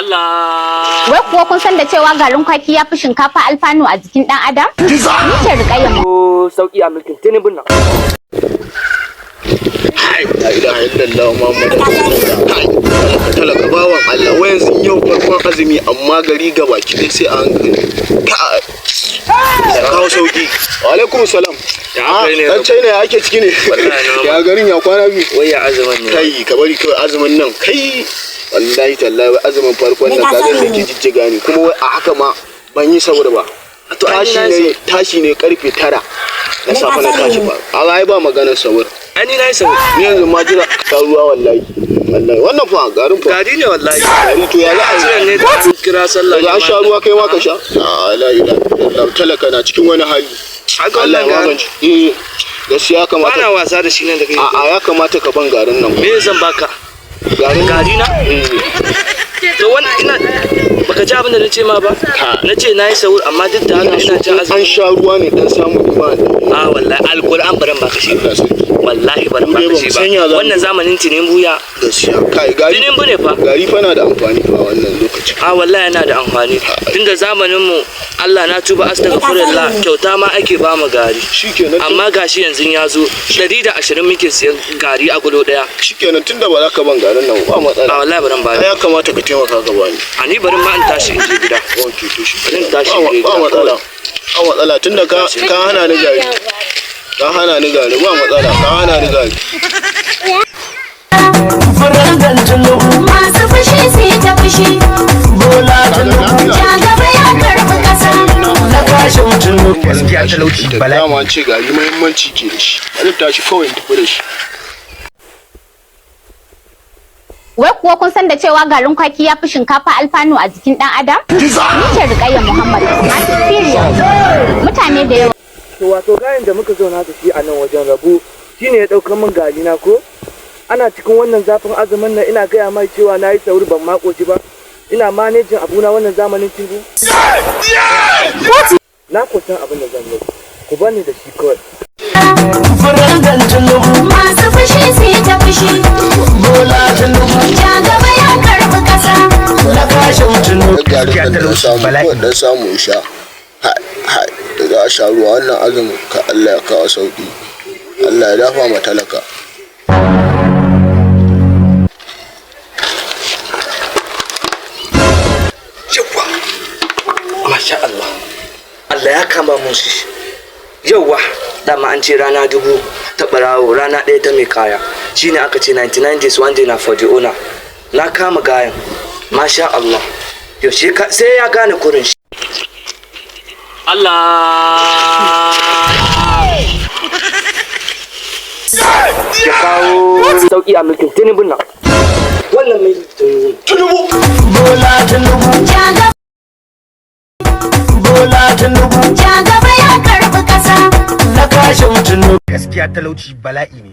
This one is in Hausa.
Allah. Wai kuwa kun san da cewa garin kwaki ya fi shinkafa alfanu a jikin ɗan adam? Ni ce Rukayya. Ko sauki a mulkin Tinubu nan. La ilaha illallah Muhammadu Rasulullah. Kai, talaka, talaka bawan Allah. Wai yanzu yau farkon azumi, amma gari gaba ki dai sai a hankali. Kai, ya kawo sauki. Wa alaikum salam. Ya aka yi ne? Dan China, ya ake ciki ne? Wallahi na Ya garin, ya kwana biyu? Wai ya azumin ne? Kai, ka bari kawai, azumin nan kai, wallahi tallahi, wai azumin farkon nan kaga sai ke jijjiga ni, kuma wai a haka ma ban yi saboda ba. To ai Tashi ni na ne, tashi ne karfe 9 na safe na tashi ba. A ai ba maganar sahur. Ai ni na yi sauri. Ni yanzu ma jira ka ruwa, wallahi. Wallahi wannan fa garin fa. Gari ne wallahi. Gari, to ya za a Jiran yi? ne da an kira sallah. Daga an sha ruwa kai ma ka sha. La ilaha illallah, talaka na cikin wani hali. Haka Allah wannan ya garin. magance. Eh, gaskiya ya kamata. Bana wasa da shi nan da kai. A ya kamata ka ban garin nan. Me zan baka? Garin. Gari na? Eh. To wannan ina baka ji abin da na ce ma ba? Na ce na yi sahur, amma duk da haka Ina so ina cin in an azumi. sha ruwa ne dan samu ni ma. A wallahi alquran baran baka shi. Allah sarki. Wallahi baran Mu dai baka ba shi mu ba. san ya za mu Wannan yi. zamanin Tinubu ya. Gaskiya kai, gari. Tinubu ne fa. Gari fa na da amfani fa wannan lokacin. A wallahi yana da amfani. Tunda zamanin mu, Allah na tuba, astaghfirullah, kyauta ma ake ba mu gari. Shikenan. Amma gashi yanzu ya zo 120 muke siyan gari a gulo daya. Shikenan, tunda ba za ka ban garin nan ba A matsala. wallahi baran ba. Ai ya kamata ka taimaka ka bani. A ni barin ma in tashi in je gida. Okay, to shi. Bari in tashi in je Ba gida. matsala. Ba matsala, tunda ka hana ni gari. Ka hana ni gari, ba matsala, ka hana ni gari. Masu fushi su yi ta fushi. Ja gaba ya karɓi ƙasa. Gaskiya talauci Da bala'i. dama an ce gari muhimmanci ke da shi. Bari tashi kawai in tafi da shi. Wai kuwa kun san da cewa garin kwaki ya fi shinkafa alfanu a jikin ɗan adam? Ni ce Rukayya Muhammad Usman. Period. Mutane da yawa To wato gayan da muka zauna da shi a nan wajen rabu shine ya ɗaukar min gari na, ko ana cikin wannan zafin azumin nan, ina gaya mai cewa na yi sauri ban ma ƙoshi ba, ina manejin abuna wannan zamanin Tinubu na kusan abin da zan yi, ku bani da shi kawai. Masu fushi su yi ta fushi. Ja gaba ya karɓi ƙasa. Garin Gaskiya nan dan talauci samu bala'i. ko dan samu in sha. Hai hai, da za a sha ruwa wannan azumin ka, Allah ya kawo sauki. Allah ya dafa ma talaka. Yawwa, masha Allah, Allah ya kama mun shi. Yawwa, dama an ce rana dubu ta ɓarawo, rana ɗaya ta mai kaya. Shine aka ce 99 days, one day na for the owner. Na kama gayan, masha Allah. Yaushe sai ya gane kurin shi. Allah ya kawo sauki a mulkin Tinubu nan, wannan mai Tinubu. Ja gaba. Ja gaba ya karɓi ƙasa. Gaskiya talauci bala'i ne.